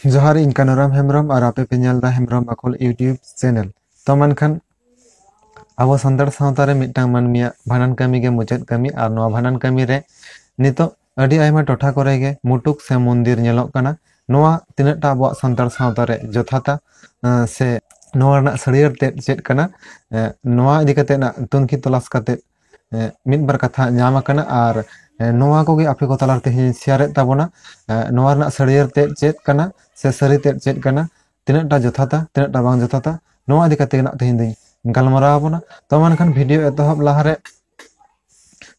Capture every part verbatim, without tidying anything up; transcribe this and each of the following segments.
ᱡᱚᱦᱟᱨ, ᱤᱧ ᱠᱟᱱᱩᱨᱟᱢ ᱦᱮᱢᱵᱨᱚᱢ ᱟᱨ ᱟᱯᱮ ᱯᱮ ᱧᱮᱞ ᱮᱫᱟ ᱦᱮᱢᱵᱨᱚᱢ ᱵᱟᱠᱷᱳᱞ YouTube channel᱾ ᱛᱚ ᱢᱮᱱᱠᱷᱟᱱ ᱟᱵᱚ ᱥᱟᱱᱛᱟᱲ ᱥᱟᱶᱛᱟ ᱨᱮ ᱢᱤᱫᱴᱟᱝ ᱢᱟᱹᱱᱢᱤᱭᱟᱜ ᱵᱷᱟᱸᱰᱟᱱ ᱠᱟᱹᱢᱤ ᱜᱮ ᱢᱩᱪᱟᱹᱫ ᱠᱟᱹᱢᱤ, ᱟᱨ ᱱᱚᱣᱟ ᱵᱷᱟᱸᱰᱟᱱ ᱠᱟᱹᱢᱤ ᱨᱮ ᱱᱤᱛᱚᱜ ᱟᱹᱰᱤ ᱟᱭᱢᱟ ᱴᱚᱴᱷᱟ ᱠᱚᱨᱮ ᱜᱮ ᱢᱩᱴᱩᱠ ᱥᱮ ᱢᱚᱱᱫᱤᱨ ᱧᱮᱞᱚᱜ ᱠᱟᱱᱟ᱾ ᱱᱚᱣᱟ ᱛᱤᱱᱟᱹᱜ ᱴᱟ ᱟᱵᱚᱣᱟᱜ ᱥᱟᱱᱛᱟᱲ ᱥᱟᱶᱛᱟ ᱨᱮ ᱡᱚᱛᱷᱟᱛᱟ, ᱟᱸ, ᱥᱮ ᱱᱚᱣᱟ ᱨᱮᱱᱟᱜ ᱥᱟᱹᱲᱤᱭᱟᱹᱲ ᱛᱮᱫ ᱪᱮᱫ ᱠᱟᱱᱟ, ᱟᱸ, ᱱᱚᱣᱟ ᱤᱫᱤ ᱠᱟᱛᱮ ᱱᱟᱜ ᱛᱩᱱᱠᱷᱤ ᱛᱚᱞᱟᱥ ᱠᱟᱛᱮ, ᱟᱸ, ᱢᱤᱫ ᱵᱟᱨ ᱠᱟᱛᱷᱟ ᱧᱟᱢ ᱟᱠᱟᱱᱟ, ᱟᱨ, ᱟᱸ, ᱱᱚᱣᱟ ᱠᱚᱜᱮ ᱟᱯᱮ ᱠᱚ ᱛᱟᱞᱟ ᱨᱮ ᱛᱮᱦᱮᱧ share ᱮᱫ ᱛᱟᱵᱚᱱᱟ᱾ ᱟᱸ, ᱱᱚᱣᱟ ᱨᱮᱱᱟᱜ ᱥᱟᱹᱲᱤᱭᱟᱹᱲ ᱛᱮᱫ ᱪᱮᱫ ᱠᱟᱱᱟ ᱥᱮ ᱥᱟᱹᱨᱤ ᱛᱮᱫ ᱪᱮᱫ ᱠᱟᱱᱟ, ᱛᱤᱱᱟᱹᱜ ᱴᱟ ᱡᱚᱛᱷᱟᱛᱟ, ᱛᱤᱱᱟᱹᱜ ᱴᱟ ᱵᱟᱝ ᱡᱚᱛᱷᱟᱛᱟ, ᱱᱚᱣᱟ ᱤᱫᱤ ᱠᱟᱛᱮ ᱜᱮ ᱱᱟᱜ ᱛᱮᱦᱮᱧ ᱫᱚᱧ ᱜᱟᱞᱢᱟᱨᱟᱣ ᱟᱵᱚᱱᱟ᱾ ᱛᱚ ᱢᱮᱱᱠᱷᱟᱱ video ᱮᱛᱚᱦᱚᱵ ᱞᱟᱦᱟᱨᱮ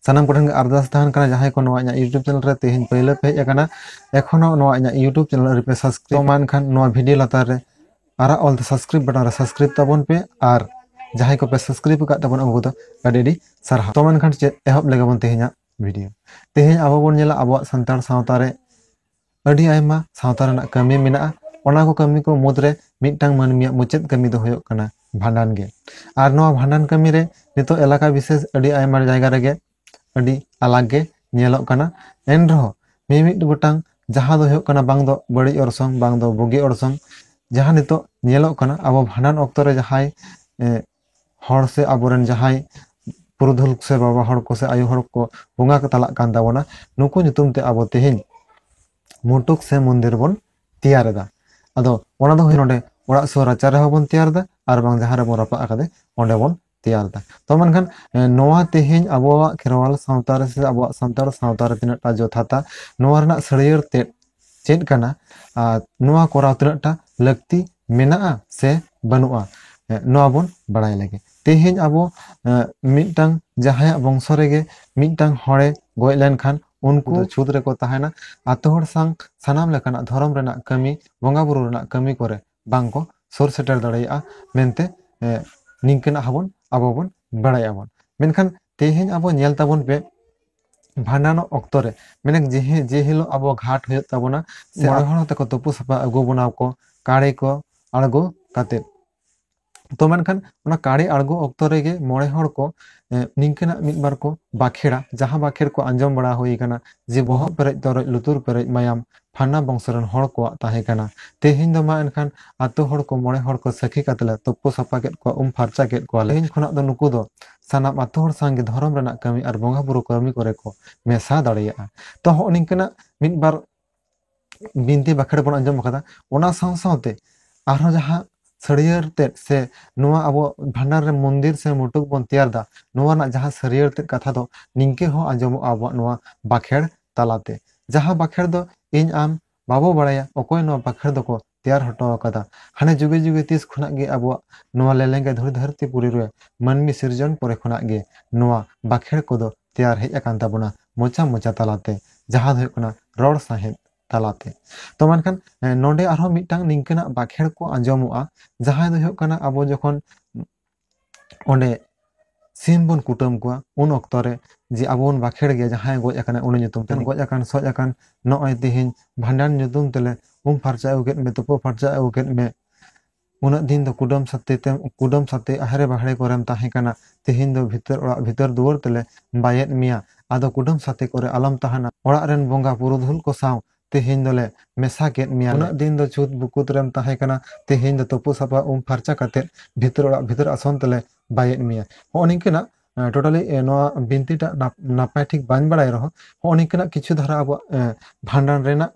ᱥᱟᱱᱟᱢ ᱠᱚᱴᱷᱮᱱ ᱜᱮ ᱟᱨᱫᱟᱥ ᱛᱟᱦᱮᱱ ᱠᱟᱱᱟ, ᱡᱟᱦᱟᱸᱭ ᱠᱚ ᱱᱚᱣᱟ ᱤᱧᱟᱹᱜ YouTube channel ᱨᱮ ᱛᱮᱦᱮᱧ ᱯᱟᱹᱭᱞᱟᱹ ᱯᱮ ᱦᱮᱡ ᱟᱠᱟᱱᱟ, ᱮᱠᱷᱚᱱᱳ ᱱᱚᱣᱟ ᱤᱧᱟᱹᱜ YouTube channel ᱟᱹᱣᱨᱤ ᱯᱮ subscribe, ᱛᱚ ᱢᱟ ᱮᱱᱠᱷᱟᱱ ᱱᱚᱣᱟ video ᱞᱟᱛᱟᱨ ᱨᱮ ᱟᱨᱟᱜ ᱚᱞ ᱛᱮ subscribe button ᱨᱮ subscribe ᱛᱟᱵᱚᱱ ᱯᱮ, ᱟᱨ ᱡᱟᱦᱟᱸᱭ ᱠᱚᱯᱮ subscribe ᱟᱠᱟᱫ ᱛᱟᱵᱚᱱᱟ ᱩᱱᱠᱩ ᱫᱚ ᱟᱹᱰᱤ ᱟᱹᱰᱤ ᱥᱟᱨᱦᱟᱣ᱾ ᱛᱚ ᱢᱮᱱᱠᱷᱟᱱ ᱪᱮᱫ, ᱮᱦᱚᱵ ᱞᱮᱜᱮ ᱵᱚᱱ ᱛᱮᱦᱮᱧᱟᱜ video᱾ ᱛᱮᱦᱮᱧ ᱟᱵᱚ ᱵᱚᱱ ᱧᱮᱞᱟ ᱟᱵᱚᱣᱟᱜ ᱥᱟᱱᱛᱟᱲ ᱥᱟᱶᱛᱟ ᱨᱮ ᱟᱹᱰᱤ ᱟᱭᱢᱟ ᱥᱟᱶᱛᱟ ᱨᱮᱱᱟᱜ ᱠᱟᱹᱢᱤ ᱢᱮᱱᱟᱜᱼᱟ᱾ ᱚᱱᱟ ᱠᱚ ᱠᱟᱹᱢᱤ ᱠᱚ ᱢᱩᱫᱽᱨᱮ ᱢᱤᱫᱴᱟᱝ ᱢᱟᱹᱱᱢᱤᱭᱟᱜ ᱢᱩᱪᱟᱹᱫ ᱠᱟᱹᱢᱤ ᱫᱚ ᱦᱩᱭᱩᱜ ᱠᱟᱱᱟ ᱵᱷᱟᱸᱰᱟᱱ ᱜᱮ᱾ ᱟᱨ ᱱᱚᱣᱟ ᱵᱷᱟᱸᱰᱟᱱ ᱠᱟᱹᱢᱤ ᱨᱮ ᱱᱤᱛᱚᱜ ᱮᱞᱟᱠᱟ ᱵᱤᱥᱮᱥ ᱟᱹᱰᱤ ᱟᱭᱢᱟ ᱡᱟᱭᱜᱟ ᱨᱮᱜᱮ ᱟᱹᱰᱤ ᱟᱞᱟᱜᱽ ᱜᱮ ᱧᱮᱞᱚᱜ ᱠᱟᱱᱟ᱾ ᱮᱱ ᱨᱮᱦᱚᱸ ᱢᱤᱢᱤᱫ ᱜᱚᱴᱟᱝ ᱡᱟᱦᱟᱸ ᱫᱚ ᱦᱩᱭᱩᱜ ᱠᱟᱱᱟ ᱵᱟᱝ ᱫᱚ ᱵᱟᱹᱲᱤᱡ ᱚᱨᱥᱚᱝ, ᱵᱟᱝ ᱫᱚ ᱵᱩᱜᱤ ᱚᱨᱥᱚᱝ, ᱡᱟᱦᱟᱸ ᱱᱤᱛᱚᱜ ᱧᱮᱞᱚᱜ ᱠᱟᱱᱟ ᱟᱵᱚ ᱵᱷᱟᱸᱰᱟᱱ ᱚᱠᱛᱚ ᱨᱮ ᱡᱟᱦᱟᱸᱭ, ᱮ, ᱦᱚᱲ ᱥᱮ ᱟᱵᱚᱨᱮᱱ ᱡᱟᱦᱟᱸᱭ ᱯᱩᱨᱩᱫᱷᱩᱞ ᱥᱮ ᱵᱟᱵᱟ ᱦᱚᱲ ᱠᱚ ᱥᱮ ᱟᱭᱳ ᱦᱚᱲ ᱠᱚ ᱵᱚᱸᱜᱟ ᱠᱚ ᱛᱟᱞᱟᱜ ᱠᱟᱱ ᱛᱟᱵᱚᱱᱟ, ᱱᱩᱠᱩ ᱧᱩᱛᱩᱢ ᱛᱮ ᱟᱵᱚ ᱛᱮᱦᱮᱧ ᱢᱩᱴᱩᱠ ᱥᱮ ᱢᱚᱱᱫᱤᱨ ᱵᱚᱱ ᱛᱮᱭᱟᱨ ᱮᱫᱟ᱾ ᱟᱫᱚ ᱚᱱᱟ ᱫᱚ ᱦᱩᱭ ᱱᱚᱰᱮ ᱚᱲᱟᱜ ᱥᱩᱨ ᱨᱟᱪᱟ ᱨᱮᱦᱚᱸ ᱵᱚᱱ ᱛᱮᱭᱟᱨ ᱮᱫᱟ, ᱟᱨ ᱵᱟᱝ ᱡᱟᱦᱟᱸ ᱨᱮᱵᱚᱱ ᱨᱟᱯᱟᱜ ᱟᱠᱟᱫᱮ ᱚᱸᱰᱮ ᱵᱚᱱ ᱛᱮᱭᱟᱨ ᱮᱫᱟ᱾ ᱛᱚ ᱢᱮᱱᱠᱷᱟᱱ, ᱮ, ᱱᱚᱣᱟ ᱛᱮᱦᱮᱧ ᱟᱵᱚᱣᱟᱜ ᱠᱷᱮᱨᱣᱟᱞ ᱥᱟᱶᱛᱟ ᱨᱮ ᱥᱮ ᱟᱵᱚᱣᱟᱜ ᱥᱟᱱᱛᱟᱲ ᱥᱟᱶᱛᱟ ᱨᱮ ᱛᱤᱱᱟᱹᱜ ᱴᱟ ᱡᱚᱛᱷᱟᱛᱟ, ᱱᱚᱣᱟ ᱨᱮᱱᱟᱜ ᱥᱟᱹᱲᱤᱭᱟᱹᱲ ᱛᱮᱫ ᱪᱮᱫ ᱠᱟᱱᱟ, ᱟᱨ ᱱᱚᱣᱟ ᱠᱚᱨᱟᱣ ᱛᱤᱱᱟᱹᱜ ᱴᱟ ᱞᱟᱹᱠᱛᱤ ᱢᱮᱱᱟᱜᱼᱟ ᱥᱮ ᱵᱟᱹᱱᱩᱜᱼᱟ, ᱮ, ᱱᱚᱣᱟ ᱵᱚᱱ ᱵᱟᱲᱟᱭ ᱞᱟᱹᱜᱤᱫ᱾ ᱛᱮᱦᱮᱧ ᱟᱵᱚ, ᱮ, ᱢᱤᱫᱴᱟᱝ ᱡᱟᱦᱟᱸᱭᱟᱜ ᱵᱚᱝᱥᱚ ᱨᱮᱜᱮ ᱢᱤᱫᱴᱟᱝ ᱦᱚᱲᱮ ᱜᱚᱡ ᱞᱮᱱᱠᱷᱟᱱ ᱩᱱᱠᱩ ᱫᱚ ᱪᱷᱩᱛ ᱨᱮᱠᱚ ᱛᱟᱦᱮᱱᱟ᱾ ᱟᱛᱳ ᱦᱚᱲ ᱥᱟᱶ ᱥᱟᱱᱟᱢ ᱞᱮᱠᱟᱱᱟᱜ ᱫᱷᱚᱨᱚᱢ ᱨᱮᱱᱟᱜ ᱠᱟᱹᱢᱤ, ᱵᱚᱸᱜᱟ ᱵᱩᱨᱩ ᱨᱮᱱᱟᱜ ᱠᱟᱹᱢᱤ ᱠᱚᱨᱮ ᱵᱟᱝ ᱠᱚ ᱥᱩᱨ ᱥᱮᱴᱮᱨ ᱫᱟᱲᱮᱭᱟᱜᱼᱟ ᱢᱮᱱᱛᱮ, ᱮ, ᱱᱤᱝᱠᱟᱹᱱᱟᱜ ᱦᱚᱸᱵᱚᱱ, ᱟᱵᱚ ᱵᱚᱱ ᱵᱟᱲᱟᱭᱟᱵᱚᱱ᱾ ᱢᱮᱱᱠᱷᱟᱱ ᱛᱮᱦᱮᱧ ᱟᱵᱚ ᱧᱮᱞ ᱛᱟᱵᱚᱱ ᱯᱮ, ᱵᱷᱟᱸᱰᱟᱱᱚᱜ ᱚᱠᱛᱚ ᱨᱮ, ᱢᱟᱱᱮ ᱡᱮ ᱦᱤ-, ᱡᱮ ᱦᱤᱞᱳᱜ ᱟᱵᱚ ᱜᱷᱟᱴ ᱦᱩᱭᱩᱜ ᱛᱟᱵᱚᱱᱟ, ᱥᱮ ᱢᱚᱬᱮ ᱦᱚᱲ ᱛᱮᱠᱚ ᱛᱩᱯᱩ ᱥᱟᱯᱷᱟ ᱟᱹᱜᱩ ᱵᱚᱱᱟ ᱠᱚ, ᱠᱟᱲᱮ ᱠᱚ ᱟᱬᱜᱚ ᱠᱟᱛᱮᱫ᱾ ᱛᱚ ᱢᱮᱱᱠᱷᱟᱱ ᱚᱱᱟ ᱠᱟᱲᱮ ᱟᱬᱜᱚ ᱚᱠᱛᱚ ᱨᱮᱜᱮ ᱢᱚᱬᱮ ᱦᱚᱲ ᱠᱚ, ᱮ, ᱱᱤᱝᱠᱟᱹᱱᱟᱜ ᱢᱤᱫ ᱵᱟᱨ ᱠᱚ ᱵᱟᱠᱷᱮᱲᱟ, ᱡᱟᱦᱟᱸ ᱵᱟᱠᱷᱮᱲ ᱠᱚ ᱟᱸᱡᱚᱢ ᱵᱟᱲᱟ ᱦᱩᱭ ᱟᱠᱟᱱᱟ ᱡᱮ, "ᱵᱚᱦᱚᱜ ᱯᱮᱨᱮᱡ ᱛᱚᱨᱚᱡ, ᱞᱩᱛᱩᱨ ᱯᱮᱨᱮᱡ ᱢᱟᱭᱟᱢ, ᱯᱷᱟᱱᱟ ᱵᱚᱝᱥᱚ ᱨᱮᱱ ᱦᱚᱲ ᱠᱚᱣᱟᱜ ᱛᱟᱦᱮᱸ ᱠᱟᱱᱟ᱾ ᱛᱮᱦᱮᱧ ᱫᱚ ᱢᱟ ᱮᱱᱠᱷᱟᱱ ᱟᱛᱳ ᱦᱚᱲ ᱠᱚ ᱢᱚᱬᱮ ᱦᱚᱲ ᱠᱚ ᱥᱟᱹᱠᱷᱤ ᱠᱟᱛᱮ ᱞᱮ ᱛᱩᱯᱩ ᱥᱟᱯᱷᱟ ᱠᱮᱫ ᱠᱚᱣᱟ, ᱩᱢ ᱯᱷᱟᱨᱪᱟ ᱠᱮᱫ ᱠᱚᱣᱟ᱾ ᱛᱮᱦᱮᱧ ᱠᱷᱚᱱᱟᱜ ᱫᱚ ᱱᱩᱠᱩ ᱫᱚ ᱥᱟᱱᱟᱢ ᱟᱛᱳ ᱦᱚᱲ ᱥᱟᱝᱜᱮ ᱫᱷᱚᱨᱚᱢ ᱨᱮᱱᱟᱜ ᱠᱟᱹᱢᱤ ᱟᱨ ᱵᱚᱸᱜᱟ ᱵᱩᱨᱩ ᱠᱟᱹᱢᱤ ᱠᱚᱨᱮ ᱠᱚ ᱢᱮᱥᱟ ᱫᱟᱲᱮᱭᱟᱜᱼᱟ᱾ ᱛᱚ, ᱦᱚᱸᱜᱼᱚ ᱱᱤᱝᱠᱟᱹᱱᱟᱜ ᱢᱤᱫ ᱵᱟᱨ ᱵᱤᱱᱛᱤ ᱵᱟᱠᱷᱮᱲ ᱵᱚᱱ ᱟᱸᱡᱚᱢ ᱟᱠᱟᱫᱟ᱾ ᱚᱱᱟ ᱥᱟᱶ ᱥᱟᱶᱛᱮ ᱟᱨᱦᱚᱸ ᱡᱟᱦᱟᱸ ᱥᱟᱹᱨᱭᱟᱹᱲ ᱛᱮᱫ ᱥᱮ ᱱᱚᱣᱟ ᱟᱵᱚ ᱵᱷᱟᱸᱰᱟᱱ ᱨᱮ ᱢᱚᱱᱫᱤᱨ ᱥᱮ ᱢᱩᱴᱩᱠ ᱵᱚᱱ ᱛᱮᱭᱟᱨ ᱫᱟ, ᱱᱚᱣᱟ ᱨᱮᱱᱟᱜ ᱡᱟᱦᱟᱸ ᱥᱟᱹᱨᱭᱟᱹᱲ ᱛᱮᱫ ᱠᱟᱛᱷᱟ ᱫᱚ ᱱᱤᱝᱠᱟᱹ ᱦᱚᱸ ᱟᱸᱡᱚᱢᱚᱜᱼᱟ ᱟᱵᱚᱣᱟᱜ ᱱᱚᱣᱟ ᱵᱟᱠᱷᱮᱲ ᱛᱟᱞᱟᱛᱮ᱾ ᱡᱟᱦᱟᱸ ᱵᱟᱠᱷᱮᱲ ᱫᱚ ᱤᱧ ᱟᱢ ᱵᱟᱵᱚ ᱵᱟᱲᱟᱭᱟ ᱚᱠᱚᱭ ᱱᱚᱣᱟ ᱵᱟᱠᱷᱮᱲ ᱫᱚᱠᱚ ᱛᱮᱭᱟᱨ ᱦᱚᱴᱚ ᱟᱠᱟᱫᱟ᱾ ᱦᱟᱱᱮ ᱡᱩᱜᱮ ᱡᱩᱜᱮ ᱛᱤᱥ ᱠᱷᱚᱱᱟᱜ ᱜᱮ ᱟᱵᱚᱣᱟᱜ ᱱᱚᱣᱟ ᱞᱮᱞᱮᱝᱜᱟ ᱫᱷᱩᱲᱤ ᱫᱷᱟᱹᱨᱛᱤ ᱯᱩᱨᱤ ᱨᱮ ᱢᱟᱹᱱᱢᱤ ᱥᱤᱨᱡᱚᱱ ᱯᱚᱨᱮ ᱠᱷᱚᱱᱟᱜ ᱜᱮ ᱱᱚᱣᱟ ᱵᱟᱠᱷᱮᱲ ᱠᱚᱫᱚ ᱛᱮᱭᱟᱨ ᱦᱮᱡ ᱟᱠᱟᱱ ᱛᱟᱵᱚᱱᱟ ᱢᱚᱪᱟ ᱢᱚᱪᱟ ᱛᱟᱞᱟᱛᱮ, ᱡᱟᱦᱟᱸ ᱫᱚ ᱦᱩᱭᱩᱜ ᱠᱟᱱᱟ ᱨᱚᱲ ᱥᱟᱶᱦᱮᱫ ᱛᱟᱞᱟᱛᱮ᱾ ᱛᱚ ᱢᱮᱱᱠᱷᱟᱱ, ᱮ, ᱱᱚᱰᱮ ᱟᱨᱦᱚᱸ ᱢᱤᱫᱴᱟᱝ ᱱᱤᱝᱠᱟᱹᱱᱟᱜ ᱵᱟᱠᱷᱮᱲ ᱠᱚ ᱟᱸᱡᱚᱢᱚᱜᱼᱟ, ᱡᱟᱦᱟᱸᱭ ᱫᱚ ᱦᱩᱭᱩᱜ ᱠᱟᱱᱟ ᱟᱵᱚ ᱡᱚᱠᱷᱚᱱ ᱚᱸᱰᱮ ᱥᱤᱢ ᱵᱚᱱ ᱠᱩᱴᱟᱹᱢ ᱠᱚᱣᱟ, ᱩᱱ ᱚᱠᱛᱚ ᱨᱮ ᱡᱮ ᱟᱵᱚ ᱵᱚᱱ ᱵᱟᱠᱷᱮᱲ ᱜᱮᱭᱟ, ᱡᱟᱦᱟᱸᱭ ᱜᱚᱡ ᱟᱠᱟᱱᱟ ᱩᱱᱤ ᱧᱩᱛᱩᱢ ᱛᱮ, ᱜᱚᱡ ᱟᱠᱟᱱ ᱥᱚᱡ ᱟᱠᱟᱱ, ᱱᱚᱜᱼᱚᱭ ᱛᱮᱦᱮᱧ ᱵᱷᱟᱸᱰᱟᱱ ᱧᱩᱛᱩᱢ ᱛᱮᱞᱮ ᱩᱢ ᱯᱷᱟᱨᱪᱟ ᱟᱹᱜᱩ ᱠᱮᱫ ᱢᱮ, ᱛᱩᱯᱩ ᱯᱷᱟᱨᱪᱟ ᱟᱹᱜᱩ ᱠᱮᱫ ᱢᱮ, ᱩᱱᱟᱹᱜ ᱫᱤᱱ ᱫᱚ ᱠᱩᱰᱟᱹᱢ ᱥᱟᱛᱮ ᱛᱮ, ᱠᱩᱰᱟᱹᱢ ᱥᱟᱛᱮ ᱟᱦᱨᱮ ᱵᱟᱦᱨᱮ ᱠᱚᱨᱮᱢ ᱛᱟᱦᱮᱸ ᱠᱟᱱᱟ, ᱛᱮᱦᱮᱧ ᱫᱚ ᱵᱷᱤᱛᱟᱹᱨ ᱚᱲᱟᱜ ᱵᱷᱤᱛᱟᱹᱨ ᱫᱩᱣᱟᱹᱨ ᱛᱮᱞᱮ ᱵᱟᱭᱮᱫ ᱢᱮᱭᱟ, ᱟᱫᱚ ᱠᱩᱰᱟᱹᱢ ᱥᱟᱛᱮ ᱠᱚᱨᱮ ᱟᱞᱚᱢ ᱛᱟᱦᱮᱱᱟ, ᱚᱲᱟᱜ ᱨᱮᱱ ᱵᱚᱸᱜᱟ ᱯᱩᱨᱩᱫᱷᱩᱞ ᱠᱚ ᱥᱟᱶ ᱛᱮᱦᱮᱧ ᱫᱚᱞᱮ ᱢᱮᱥᱟ ᱠᱮᱫ ᱢᱮᱭᱟ᱾ ᱩᱱᱟᱹᱜ ᱫᱤᱱ ᱫᱚ ᱪᱷᱩᱛ ᱵᱩᱠᱩᱛ ᱨᱮᱢ ᱛᱟᱦᱮᱸ ᱠᱟᱱᱟ, ᱛᱮᱦᱮᱧ ᱫᱚ ᱛᱩᱯᱩ ᱥᱟᱯᱷᱟ ᱩᱢ ᱯᱷᱟᱨᱪᱟ ᱠᱟᱛᱮᱫ ᱵᱷᱤᱛᱟᱹᱨ ᱚᱲᱟᱜ ᱵᱷᱤᱛᱟᱹᱨ ᱟᱥᱚᱱ ᱛᱮᱞᱮ ᱵᱟᱭᱮᱫ ᱢᱮᱭᱟ᱾ ᱦᱚᱸᱜᱼᱚ ᱱᱤᱝᱠᱟᱹᱱᱟᱜ, ᱮ, totally, ᱮ, ᱱᱚᱣᱟ ᱵᱤᱱᱛᱤᱴᱟᱜ ᱱᱟᱯ-, ᱱᱟᱯᱟᱭ ᱴᱷᱤᱠ ᱵᱟᱹᱧ ᱵᱟᱲᱟᱭ ᱨᱮᱦᱚᱸ, ᱦᱚᱸᱜᱼᱚ ᱱᱤᱝᱠᱟᱹᱱᱟᱜ ᱠᱤᱪᱷᱩ ᱫᱷᱟᱨᱟ ᱟᱵᱚᱣᱟᱜ, ᱮ, ᱵᱷᱟᱸᱰᱟᱱ ᱨᱮᱱᱟᱜ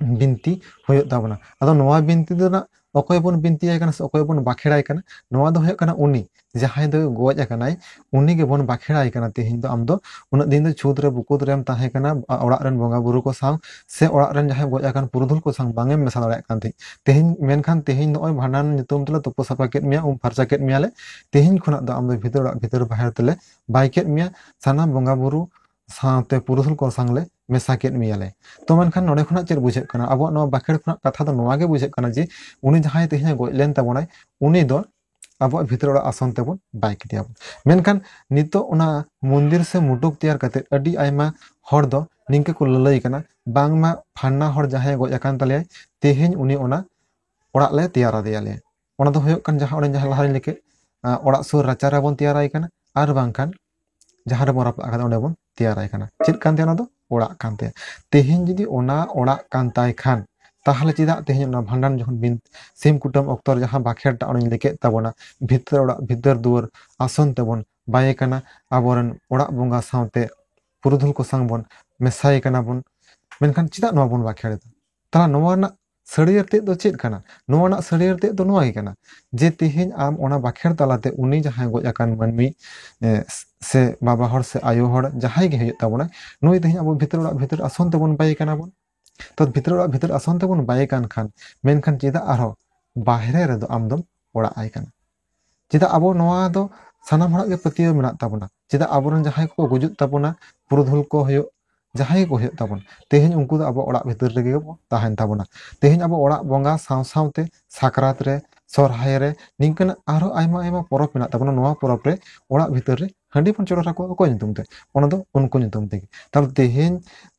ᱵᱤᱱᱛᱤ ᱦᱩᱭᱩᱜ ᱛᱟᱵᱚᱱᱟ᱾ ᱟᱫᱚ ᱱᱚᱣᱟ ᱵᱤᱱᱛᱤ ᱫᱚ ᱱᱟᱜ ᱚᱠᱚᱭ ᱵᱚᱱ ᱵᱤᱱᱛᱤᱭᱟᱭ ᱠᱟᱱᱟ ᱥᱮ ᱚᱠᱚᱭ ᱵᱚᱱ ᱵᱟᱠᱷᱮᱲᱟᱭ ᱠᱟᱱᱟ? ᱱᱚᱣᱟ ᱫᱚ ᱦᱩᱭᱩᱜ ᱠᱟᱱᱟ ᱩᱱᱤ ᱡᱟᱦᱟᱸᱭ ᱫᱚ ᱜᱚᱡ ᱟᱠᱟᱱᱟᱭ, ᱩᱱᱤ ᱜᱮᱵᱚᱱ ᱵᱟᱠᱷᱮᱲᱟᱭ ᱠᱟᱱᱟ᱾ ᱛᱮᱦᱮᱧ ᱫᱚ ᱟᱢ ᱫᱚ ᱩᱱᱟᱹᱜ ᱫᱤᱱ ᱫᱚ ᱪᱷᱩᱛ ᱨᱮ ᱵᱩᱠᱩᱛ ᱨᱮᱢ ᱛᱟᱦᱮᱸ ᱠᱟᱱᱟ, ᱟ-, ᱚᱲᱟᱜ ᱨᱮᱱ ᱵᱚᱸᱜᱟ ᱵᱩᱨᱩ ᱠᱚ ᱥᱟᱶ ᱥᱮ ᱚᱲᱟᱜ ᱨᱮᱱ ᱡᱟᱦᱟᱸᱭ ᱜᱚᱡ ᱟᱠᱟᱱ ᱯᱩᱨᱩᱫᱷᱩᱞ ᱠᱚ ᱥᱟᱶ ᱵᱟᱝ ᱮᱢ ᱢᱮᱥᱟ ᱫᱟᱲᱮᱭᱟᱜ ᱠᱟᱱ ᱛᱟᱦᱮᱸᱫ᱾ ᱛᱮᱦᱮᱧ, ᱢᱮᱱᱠᱷᱟᱱ ᱛᱮᱦᱮᱧ ᱱᱚᱜᱼᱚᱭ ᱵᱷᱟᱸᱰᱟᱱ ᱧᱩᱛᱩᱢ ᱛᱮᱞᱮ ᱛᱩᱯᱩ ᱥᱟᱯᱷᱟ ᱠᱮᱫ ᱢᱮᱭᱟ, ᱩᱢ ᱯᱷᱟᱨᱪᱟ ᱠᱮᱫ ᱢᱮᱭᱟᱞᱮ, ᱛᱮᱦᱮᱧ ᱠᱷᱚᱱᱟᱜ ᱫᱚ ᱟᱢ ᱫᱚ ᱵᱷᱤᱛᱟᱹᱨ ᱚᱲᱟᱜ ᱵᱷᱤᱛᱟᱹᱨ ᱵᱟᱦᱮᱨ ᱛᱮᱞᱮ ᱵᱟᱭ ᱠᱮᱫ ᱢᱮᱭᱟ, ᱥᱟᱱᱟᱢ ᱵᱚᱸᱜᱟ ᱵᱩᱨᱩ ᱥᱟᱶᱛᱮ ᱯᱩᱨᱩᱫᱷᱩᱞ ᱠᱚ ᱥᱟᱝ ᱞᱮ ᱢᱮᱥᱟ ᱠᱮᱫ ᱢᱮᱭᱟᱞᱮ᱾ ᱛᱚ ᱢᱮᱱᱠᱷᱟᱱ ᱱᱚᱰᱮ ᱠᱷᱚᱱᱟᱜ ᱪᱮᱫ ᱵᱩᱡᱷᱟᱹᱜ ᱠᱟᱱᱟ? ᱟᱵᱚᱣᱟᱜ ᱱᱚᱣᱟ ᱵᱟᱠᱷᱮᱲ ᱠᱷᱚᱱᱟᱜ ᱠᱟᱛᱷᱟ ᱫᱚ ᱱᱚᱣᱟ ᱜᱮ ᱵᱩᱡᱷᱟᱹᱜ ᱠᱟᱱᱟ ᱡᱮ ᱩᱱᱤ ᱡᱟᱦᱟᱸᱭ ᱛᱮᱦᱮᱧ ᱜᱚᱡ ᱞᱮᱱ ᱛᱟᱵᱚᱱᱟᱭ, ᱩᱱᱤ ᱫᱚ ᱟᱵᱚᱣᱟᱜ ᱵᱷᱤᱛᱟᱹᱨ ᱚᱲᱟᱜ ᱟᱥᱚᱱ ᱛᱮᱵᱚᱱ ᱵᱟᱭ ᱠᱮᱫᱮᱭᱟᱵᱚᱱ᱾ ᱢᱮᱱᱠᱷᱟᱱ ᱱᱤᱛᱚᱜ ᱚᱱᱟ ᱢᱚᱱᱫᱤᱨ ᱥᱮ ᱢᱩᱴᱩᱠ ᱛᱮᱭᱟᱨ ᱠᱟᱛᱮ ᱟᱹᱰᱤ ᱟᱭᱢᱟ ᱦᱚᱲ ᱫᱚ ᱱᱤᱝᱠᱟᱹ ᱠᱚ ᱞᱟᱹᱞᱟᱹᱭ ᱠᱟᱱᱟ, ᱵᱟᱝᱢᱟ ᱯᱷᱟᱱᱟ ᱦᱚᱲ ᱡᱟᱦᱟᱸᱭ ᱜᱚᱡ ᱟᱠᱟᱱ ᱛᱟᱞᱮᱭᱟᱭ, ᱛᱮᱦᱮᱧ ᱩᱱᱤ ᱚᱱᱟ ᱚᱲᱟᱜ ᱞᱮ ᱛᱮᱭᱟᱨ ᱟᱫᱮᱭᱟᱞᱮ᱾ ᱚᱱᱟ ᱫᱚ ᱦᱩᱭᱩᱜ ᱠᱟᱱ ᱡᱟᱦᱟᱸ ᱚᱸᱰᱮ ᱡᱟᱦᱟᱸ ᱞᱟᱦᱟᱨᱮᱧ ᱞᱟᱹᱭ ᱠᱮᱫ, ᱟ, ᱚᱲᱟᱜ ᱥᱩᱨ ᱨᱟᱪᱟ ᱨᱮᱵᱚᱱ ᱛᱮᱭᱟᱨᱟᱭ ᱠᱟᱱᱟ, ᱟᱨ ᱵᱟᱝᱠᱷᱟᱱ ᱡᱟᱦᱟᱸ ᱨᱮᱵᱚᱱ ᱨᱟᱯᱟᱜ ᱟᱠᱟᱫᱟ ᱚᱸᱰᱮ ᱵᱚᱱ ᱛᱮᱭᱟᱨᱟᱭ ᱠᱟᱱᱟ᱾ ᱪᱮᱫ ᱠᱟᱱ ᱛᱟᱭᱟ ᱚᱱᱟ ᱫᱚ? ᱚᱲᱟᱜ ᱠᱟᱱ ᱛᱟᱭᱟ᱾ ᱛᱮᱦᱮᱧ ᱡᱩᱫᱤ ᱚᱱᱟ ᱚᱲᱟᱜ ᱠᱟᱱ ᱛᱟᱭ ᱠᱷᱟᱱ, ᱛᱟᱦᱚᱞᱮ ᱪᱮᱫᱟᱜ ᱛᱮᱦᱮᱧ ᱚᱱᱟ ᱵᱷᱟᱸᱰᱟᱱ ᱡᱚᱠᱷᱚᱱ ᱵᱤᱱ ᱥᱤᱢ ᱠᱩᱴᱟᱹᱢ ᱚᱠᱛᱚ ᱨᱮ ᱡᱟᱦᱟᱸ ᱵᱟᱠᱷᱮᱲ ᱴᱟᱜ ᱚᱱᱮᱧ ᱞᱟᱹᱭ ᱠᱮᱫ ᱛᱟᱵᱚᱱᱟ, ᱵᱷᱤᱛᱟᱹᱨ ᱚᱲᱟᱜ ᱵᱷᱤᱛᱟᱹᱨ ᱫᱩᱣᱟᱹᱨ ᱟᱥᱚᱱ ᱛᱮᱵᱚᱱ ᱵᱟᱭᱮ ᱠᱟᱱᱟ, ᱟᱵᱚᱨᱮᱱ ᱚᱲᱟᱜ ᱵᱚᱸᱜᱟ ᱥᱟᱶᱛᱮ ᱯᱩᱨᱩᱫᱷᱩᱞ ᱠᱚ ᱥᱟᱶ ᱵᱚᱱ ᱢᱮᱥᱟᱭᱮ ᱠᱟᱱᱟ ᱵᱚᱱ, ᱢᱮᱱᱠᱷᱟᱱ ᱪᱮᱫᱟᱜ ᱱᱚᱣᱟ ᱵᱚᱱ ᱵᱟᱠᱷᱮᱲ ᱮᱫᱟ? ᱛᱟᱦᱚᱞᱮ ᱱᱚᱣᱟ ᱨᱮᱱᱟᱜ ᱥᱟᱹᱲᱤᱭᱟᱹᱲ ᱛᱮᱫ ᱫᱚ ᱪᱮᱫ ᱠᱟᱱᱟ? ᱱᱚᱣᱟ ᱨᱮᱱᱟᱜ ᱥᱟᱹᱲᱤᱭᱟᱹᱲ ᱛᱮᱫ ᱫᱚ ᱱᱚᱣᱟ ᱜᱮ ᱠᱟᱱᱟ ᱡᱮ ᱛᱮᱦᱮᱧ ᱟᱢ ᱚᱱᱟ ᱵᱟᱠᱷᱮᱲ ᱛᱟᱞᱟᱛᱮ ᱩᱱᱤ ᱡᱟᱦᱟᱸᱭ ᱜᱚᱡ ᱟᱠᱟᱱ ᱢᱟᱹᱱᱢᱤ, ᱮ, ᱥᱮ ᱵᱟᱵᱟ ᱦᱚᱲ ᱥᱮ ᱟᱭᱳ ᱦᱚᱲ ᱡᱟᱦᱟᱸᱭ ᱜᱮ ᱦᱩᱭᱩᱜ ᱛᱟᱵᱚᱱᱟ, ᱱᱩᱭ ᱛᱮᱦᱮᱧ ᱟᱵᱚ ᱵᱷᱤᱛᱟᱹᱨ ᱚᱲᱟᱜ ᱵᱷᱤᱛᱟᱹᱨ ᱟᱥᱚᱱ ᱛᱮᱵᱚᱱ ᱵᱟᱭᱮ ᱠᱟᱱᱟ ᱵᱚᱱ᱾ ᱛᱚ ᱵᱷᱤᱛᱟᱹᱨ ᱚᱲᱟᱜ ᱵᱷᱤᱛᱟᱹᱨ ᱟᱥᱚᱱ ᱛᱮᱵᱚᱱ ᱵᱟᱭᱮ ᱠᱟᱱ ᱠᱷᱟᱱ, ᱢᱮᱱᱠᱷᱟᱱ ᱪᱮᱫᱟᱜ ᱟᱨᱦᱚᱸ ᱵᱟᱦᱨᱮ ᱨᱮᱫᱚ ᱟᱢ ᱫᱚᱢ ᱚᱲᱟᱜ ᱟᱭ ᱠᱟᱱᱟ? ᱪᱮᱫᱟᱜ ᱟᱵᱚ ᱱᱚᱣᱟ ᱫᱚ ᱥᱟᱱᱟᱢ ᱦᱚᱲᱟᱜ ᱜᱮ ᱯᱟᱹᱛᱭᱟᱹᱣ ᱢᱮᱱᱟᱜ ᱛᱟᱵᱚᱱᱟ? ᱪᱮᱫᱟᱜ ᱟᱵᱚᱨᱮᱱ ᱡᱟᱦᱟᱸᱭ ᱠᱚ ᱜᱩᱡᱩᱜ ᱛᱟᱵᱚᱱᱟ, ᱯᱩᱨᱩᱫᱷᱩᱞ ᱠᱚ ᱦᱩᱭᱩᱜ, ᱡᱟᱦᱟᱸᱭ ᱜᱮᱠᱚ ᱦᱩᱭᱩᱜ ᱛᱟᱵᱚᱱ, ᱛᱮᱦᱮᱧ ᱩᱱᱠᱩ ᱫᱚ ᱟᱵᱚ ᱚᱲᱟᱜ ᱵᱷᱤᱛᱟᱹᱨ ᱨᱮᱜᱮ ᱵᱚ ᱛᱟᱦᱮᱱ ᱛᱟᱵᱚᱱᱟ? ᱛᱮᱦᱮᱧ ᱟᱵᱚ ᱚᱲᱟᱜ ᱵᱚᱸᱜᱟ ᱥᱟᱶ ᱥᱟᱶᱛᱮ ᱥᱟᱠᱨᱟᱛ ᱨᱮ, ᱥᱚᱨᱦᱟᱭ ᱨᱮ, ᱱᱤᱝᱠᱟᱹᱱᱟᱜ ᱟᱨᱦᱚᱸ ᱟᱭᱢᱟ ᱟᱭᱢᱟ ᱯᱚᱨᱚᱵᱽ ᱢᱮᱱᱟᱜ ᱛᱟᱵᱚᱱᱟ᱾ ᱱᱚᱣᱟ ᱯᱚᱨᱚᱵᱽ ᱨᱮ ᱚᱲᱟᱜ ᱵᱷᱤᱛᱟᱹᱨ ᱨᱮ ᱦᱟᱺᱰᱤ ᱵᱚᱱ ᱪᱚᱰᱚᱨ ᱟᱠᱚᱣᱟ᱾ ᱚᱠᱚᱭ ᱧᱩᱛᱩᱢ ᱛᱮ? ᱚᱱᱟ ᱫᱚ ᱩᱱᱠᱩ ᱧᱩᱛᱩᱢ ᱛᱮᱜᱮ᱾ ᱛᱟᱦᱞᱮ ᱛᱮᱦᱮᱧ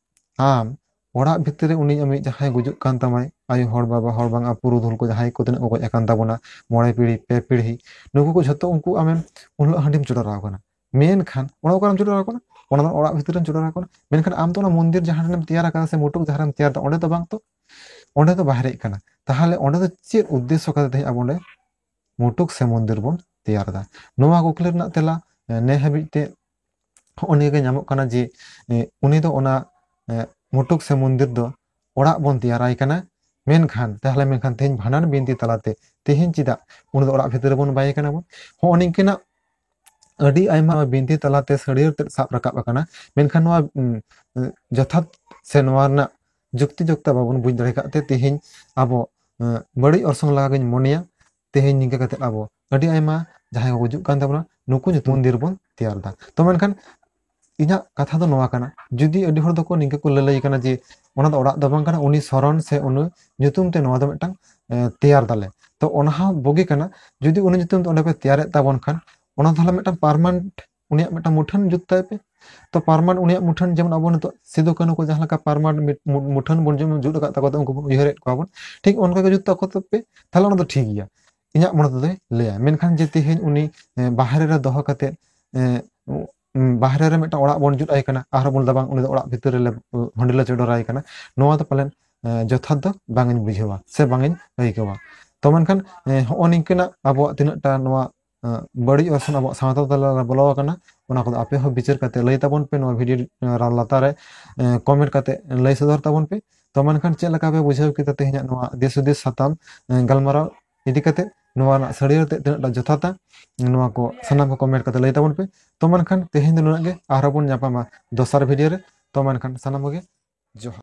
ᱟᱢ ᱚᱲᱟᱜ ᱵᱷᱤᱛᱤᱨ ᱨᱮ ᱩᱱᱤ ᱟᱢᱤᱡ ᱡᱟᱦᱟᱸᱭ ᱜᱩᱡᱩᱜ ᱠᱟᱱ ᱛᱟᱢᱟᱭ, ᱟᱭᱳ ᱦᱚᱲ, ᱵᱟᱵᱟ ᱦᱚᱲ, ᱵᱟᱝ ᱯᱩᱨᱩᱫᱷᱩᱞ ᱠᱚ ᱡᱟᱦᱟᱸᱭ ᱠᱚ ᱛᱤᱱᱟᱹᱜ ᱠᱚ ᱜᱚᱡ ᱟᱠᱟᱱ ᱛᱟᱵᱚᱱᱟ, ᱢᱚᱬᱮ ᱯᱤᱲᱦᱤ, ᱯᱮ ᱯᱤᱲᱦᱤ, ᱱᱩᱠᱩ ᱠᱚ ᱡᱷᱚᱛᱚ ᱩᱱᱠᱩ ᱟᱢᱮᱢ ᱩᱱ ᱦᱤᱞᱳᱜ ᱦᱟᱺᱰᱤᱢ ᱪᱚᱰᱚᱨ ᱟᱠᱚ ᱠᱟᱱᱟ᱾ ᱢᱮᱱᱠᱷᱟᱱ ᱚᱱᱟ ᱚᱠᱟᱨᱮᱢ ᱪᱚᱰᱚᱨ ᱟᱠᱚ ᱠᱟᱱᱟ? ᱚᱱᱟ ᱫᱚ ᱚᱲᱟᱜ ᱵᱷᱤᱛᱤᱨ ᱨᱮᱢ ᱪᱚᱰᱚᱨ ᱟᱠᱚ ᱠᱟᱱᱟ᱾ ᱢᱮᱱᱠᱷᱟᱱ ᱟᱢ ᱫᱚ ᱚᱱᱟ ᱢᱚᱱᱫᱤᱨ ᱡᱟᱦᱟᱸ ᱨᱮᱢ ᱛᱮᱭᱟᱨ ᱟᱠᱟᱫᱟ ᱥᱮ ᱢᱩᱴᱩᱠ ᱡᱟᱦᱟᱸ ᱨᱮᱢ ᱛᱮᱭᱟᱨ ᱮᱫᱟ, ᱚᱸᱰᱮ ᱫᱚ ᱵᱟᱝ ᱛᱚ, ᱚᱸᱰᱮ ᱫᱚ ᱵᱟᱦᱨᱮᱜ ᱠᱟᱱᱟ᱾ ᱛᱟᱦᱚᱞᱮ ᱚᱸᱰᱮ ᱫᱚ ᱪᱮᱫ ᱩᱫᱽᱫᱮᱥᱥᱚ ᱠᱟᱛᱮ ᱛᱮᱦᱮᱧ ᱟᱵᱚ ᱚᱸᱰᱮ ᱢᱩᱴᱩᱠ ᱥᱮ ᱢᱚᱱᱫᱤᱨ ᱵᱚᱱ ᱛᱮᱭᱟᱨ ᱮᱫᱟ? ᱱᱚᱣᱟ ᱠᱩᱠᱞᱤ ᱨᱮᱱᱟᱜ ᱛᱮᱞᱟ, ᱮ, ᱱᱮ ᱦᱟᱹᱵᱤᱡ ᱛᱮ ᱦᱚᱸᱜᱼᱚ ᱱᱤᱭᱟᱹ ᱜᱮ ᱧᱟᱢᱚᱜ ᱠᱟᱱᱟ ᱡᱮ, ᱮ, ᱩᱱᱤ ᱫᱚ ᱚᱱᱟ, ᱮ, ᱢᱩᱴᱩᱠ ᱥᱮ ᱢᱚᱱᱫᱤᱨ ᱫᱚ ᱚᱲᱟᱜ ᱵᱚᱱ ᱛᱮᱭᱟᱨᱟᱭ ᱠᱟᱱᱟ᱾ ᱢᱮᱱᱠᱷᱟᱱ, ᱛᱟᱦᱚᱞᱮ ᱢᱮᱱᱠᱷᱟᱱ ᱛᱮᱦᱮᱧ ᱵᱷᱟᱸᱰᱟᱱ ᱵᱤᱱᱛᱤ ᱛᱟᱞᱟᱛᱮ ᱛᱮᱦᱮᱧ ᱪᱮᱫᱟᱜ ᱩᱱᱤ ᱫᱚ ᱚᱲᱟᱜ ᱵᱷᱤᱛᱤᱨ ᱨᱮᱵᱚᱱ ᱵᱟᱭᱮ ᱠᱟᱱᱟ ᱵᱚᱱ? ᱦᱚᱸᱜᱼᱚ ᱱᱤᱝᱠᱟᱹᱱᱟᱜ ᱟᱹᱰᱤ ᱟᱭᱢᱟ ᱵᱤᱱᱛᱤ ᱛᱟᱞᱟᱛᱮ ᱥᱟᱹᱲᱤᱭᱟᱹᱲ ᱛᱮᱫ ᱥᱟᱵ ᱨᱟᱠᱟᱵ ᱟᱠᱟᱱᱟ᱾ ᱢᱮᱱᱠᱷᱟᱱ ᱱᱚᱣᱟ, ᱩᱸ, ᱩᱸ, ᱡᱚᱛᱷᱟᱛ ᱥᱮ ᱱᱚᱣᱟ ᱨᱮᱱᱟᱜ ᱡᱩᱠᱛᱤ ᱡᱩᱠᱛᱟ ᱵᱟᱵᱚᱱ ᱵᱩᱡᱽ ᱫᱟᱲᱮ ᱠᱟᱜ ᱛᱮ ᱛᱮᱦᱮᱧ ᱟᱵᱚ, ᱩᱸ, ᱵᱟᱹᱲᱤᱡ ᱚᱨᱥᱚᱝ ᱞᱮᱠᱟ ᱜᱤᱧ ᱢᱚᱱᱮᱭᱟ᱾ ᱛᱮᱦᱮᱧ ᱱᱤᱝᱠᱟᱹ ᱠᱟᱛᱮ ᱟᱵᱚ ᱟᱹᱰᱤ ᱟᱭᱢᱟ ᱡᱟᱦᱟᱸᱭ ᱠᱚ ᱜᱩᱡᱩᱜ ᱠᱟᱱ ᱛᱟᱵᱚᱱᱟ, ᱱᱩᱠᱩ ᱧᱩᱛᱩᱢ ᱢᱚᱱᱫᱤᱨ ᱵᱚᱱ ᱛᱮᱭᱟᱨ ᱮᱫᱟ᱾ ᱛᱚ ᱢᱮᱱᱠᱷᱟᱱ ᱤᱧᱟᱹᱜ ᱠᱟᱛᱷᱟ ᱫᱚ ᱱᱚᱣᱟ ᱠᱟᱱᱟ, ᱡᱩᱫᱤ ᱟᱹᱰᱤ ᱦᱚᱲ ᱫᱚᱠᱚ ᱱᱤᱝᱠᱟᱹ ᱠᱚ ᱞᱟᱹᱞᱟᱹᱭ ᱠᱟᱱᱟ ᱡᱮ ᱚᱱᱟ ᱫᱚ ᱚᱲᱟᱜ ᱫᱚ ᱵᱟᱝ ᱠᱟᱱᱟ, ᱩᱱᱤ ᱥᱚᱨᱚᱱ ᱥᱮ ᱩᱱᱤ ᱧᱩᱛᱩᱢ ᱛᱮ ᱱᱚᱣᱟ ᱫᱚ ᱢᱤᱫᱴᱟᱝ, ᱮ, ᱛᱮᱭᱟᱨ ᱫᱟᱞᱮ, ᱛᱚ ᱚᱱᱟ ᱦᱚᱸ ᱵᱩᱜᱤ ᱠᱟᱱᱟ᱾ ᱡᱩᱫᱤ ᱩᱱᱤ ᱧᱩᱛᱩᱢ ᱛᱮ ᱚᱸᱰᱮ ᱯᱮ ᱛᱮᱭᱟᱨᱮᱫ ᱛᱟᱵᱚᱱ ᱠᱷᱟᱱ, ᱚᱱᱟ ᱛᱟᱦᱚᱞᱮ ᱢᱤᱫᱴᱟᱝ ᱯᱟᱨᱢᱟᱱᱮᱱᱴ ᱩᱱᱤᱭᱟᱜ ᱢᱤᱫᱴᱟᱝ ᱢᱩᱴᱷᱟᱹᱱ ᱡᱩᱛ ᱛᱟᱭ ᱯᱮ᱾ ᱛᱚ ᱯᱟᱨᱢᱟᱱᱮᱱᱴ ᱩᱱᱤᱭᱟᱜ ᱢᱩᱴᱷᱟᱹᱱ, ᱡᱮᱢᱚᱱ ᱟᱵᱚ ᱱᱤᱛᱚᱜ ᱥᱤᱫᱩ ᱠᱟᱹᱱᱦᱩ ᱠᱚ ᱡᱟᱦᱟᱸ ᱞᱮᱠᱟ ᱯᱟᱨᱢᱟᱱᱮᱱᱴ ᱢᱤᱫ ᱢᱩ-, ᱢᱩᱴᱷᱟᱹᱱ ᱵᱚᱱ ᱡᱮᱢᱚᱱ ᱡᱩᱛ ᱟᱠᱟᱫ ᱛᱟᱠᱚ ᱛᱮ ᱩᱱᱠᱩ ᱵᱚᱱ ᱩᱭᱦᱟᱹᱨᱮᱫ ᱠᱚᱣᱟ ᱵᱚᱱ, ᱴᱷᱤᱠ ᱚᱱᱠᱟ ᱜᱮ ᱡᱩᱛ ᱛᱟᱠᱚ ᱛᱟᱯᱮ, ᱛᱟᱦᱚᱞᱮ ᱚᱱᱟ ᱫᱚ ᱴᱷᱤᱠ ᱜᱮᱭᱟ, ᱤᱧᱟᱹᱜ ᱢᱚᱱᱮ ᱛᱮᱫᱚᱭ ᱞᱟᱹᱭᱟ᱾ ᱢᱮᱱᱠᱷᱟᱱ ᱡᱮ ᱛᱮᱦᱮᱧ ᱩᱱᱤ, ᱮ, ᱵᱟᱦᱨᱮ ᱨᱮ ᱫᱚᱦᱚ ᱠᱟᱛᱮ, ᱮ, ᱩᱸ, ᱵᱟᱦᱨᱮ ᱨᱮ ᱢᱤᱫᱴᱟᱝ ᱚᱲᱟᱜ ᱵᱚᱱ ᱡᱩᱛ ᱟᱭ ᱠᱟᱱᱟ, ᱟᱨᱦᱚᱸ ᱵᱚᱱ ᱞᱟᱹᱭᱫᱟ ᱵᱟᱝ, ᱩᱱᱤ ᱫᱚ ᱚᱲᱟᱜ ᱵᱷᱤᱛᱤᱨ ᱨᱮᱞᱮ, ᱩᱸ, ᱦᱟᱺᱰᱤ ᱞᱮ ᱪᱚᱰᱚᱨᱟᱭ ᱠᱟᱱᱟ, ᱱᱚᱣᱟ ᱫᱚ ᱯᱟᱞᱮᱱ, ᱮᱸ, ᱡᱚᱛᱷᱟᱛ ᱫᱚ ᱵᱟᱝ ᱤᱧ ᱵᱩᱡᱷᱟᱹᱣᱟ ᱥᱮ ᱵᱟᱝ ᱤᱧ ᱟᱹᱭᱠᱟᱹᱣᱟ᱾ ᱛᱚ ᱢᱮᱱᱠᱷᱟᱱ, ᱮᱸ, ᱦᱚᱸᱜᱼᱚ ᱱᱤᱝᱠᱟᱹᱱᱟᱜ ᱟᱵᱚᱣᱟᱜ ᱛᱤᱱᱟᱹᱜ ᱴᱟ ᱱᱚᱣᱟ, ᱮᱸ, ᱵᱟᱹᱲᱤᱡ ᱚᱨᱥᱚᱝ ᱟᱵᱚᱣᱟᱜ ᱥᱟᱶᱛᱟ ᱛᱟᱞᱟ ᱨᱮ ᱵᱚᱞᱚ ᱟᱠᱟᱱᱟ, ᱚᱱᱟ ᱠᱚᱫᱚ ᱟᱯᱮ ᱦᱚᱸ ᱵᱤᱪᱟᱹᱨ ᱠᱟᱛᱮ ᱞᱟᱹᱭ ᱛᱟᱵᱚᱱ ᱯᱮ, ᱱᱚᱣᱟ video, ᱮᱸ, ᱞᱟᱛᱟᱨ ᱨᱮ, ᱮᱸ, comment ᱠᱟᱛᱮ ᱞᱟᱹᱭ ᱥᱚᱫᱚᱨ ᱛᱟᱵᱚᱱ ᱯᱮ᱾ ᱛᱚ ᱢᱮᱱᱠᱷᱟᱱ ᱪᱮᱫ ᱞᱮᱠᱟ ᱯᱮ ᱵᱩᱡᱷᱟᱹᱣ ᱠᱮᱫᱟ ᱛᱮᱦᱮᱧᱟᱜ ᱱᱚᱣᱟ ᱫᱤᱥ ᱦᱩᱫᱤᱥ ᱥᱟᱛᱟᱢ, ᱮᱸ, ᱜᱟᱞᱢᱟᱨᱟᱣ ᱤᱫᱤ ᱠᱟᱛᱮ, ᱱᱚᱣᱟ ᱨᱮᱱᱟᱜ ᱥᱟᱹᱲᱤᱭᱟᱹᱲ ᱛᱮ ᱛᱤᱱᱟᱹᱜ ᱴᱟ ᱡᱚᱛᱷᱟᱛᱟ, ᱱᱚᱣᱟ ᱠᱚ ᱥᱟᱱᱟᱢ ᱠᱚ comment ᱠᱟᱛᱮ ᱞᱟᱹᱭ ᱛᱟᱵᱚᱱ ᱯᱮ᱾ ᱛᱚ ᱢᱮᱱᱠᱷᱟᱱ ᱛᱮᱦᱮᱧ ᱫᱚ ᱱᱩᱱᱟᱹᱜ ᱜᱮ, ᱟᱨᱦᱚᱸ ᱵᱚᱱ ᱧᱟᱯᱟᱢᱟ ᱫᱚᱥᱟᱨ video ᱨᱮ᱾ ᱛᱚ ᱢᱮᱱᱠᱷᱟᱱ ᱥᱟᱱᱟᱢ ᱠᱚᱜᱮ ᱡᱚᱦᱟᱨ᱾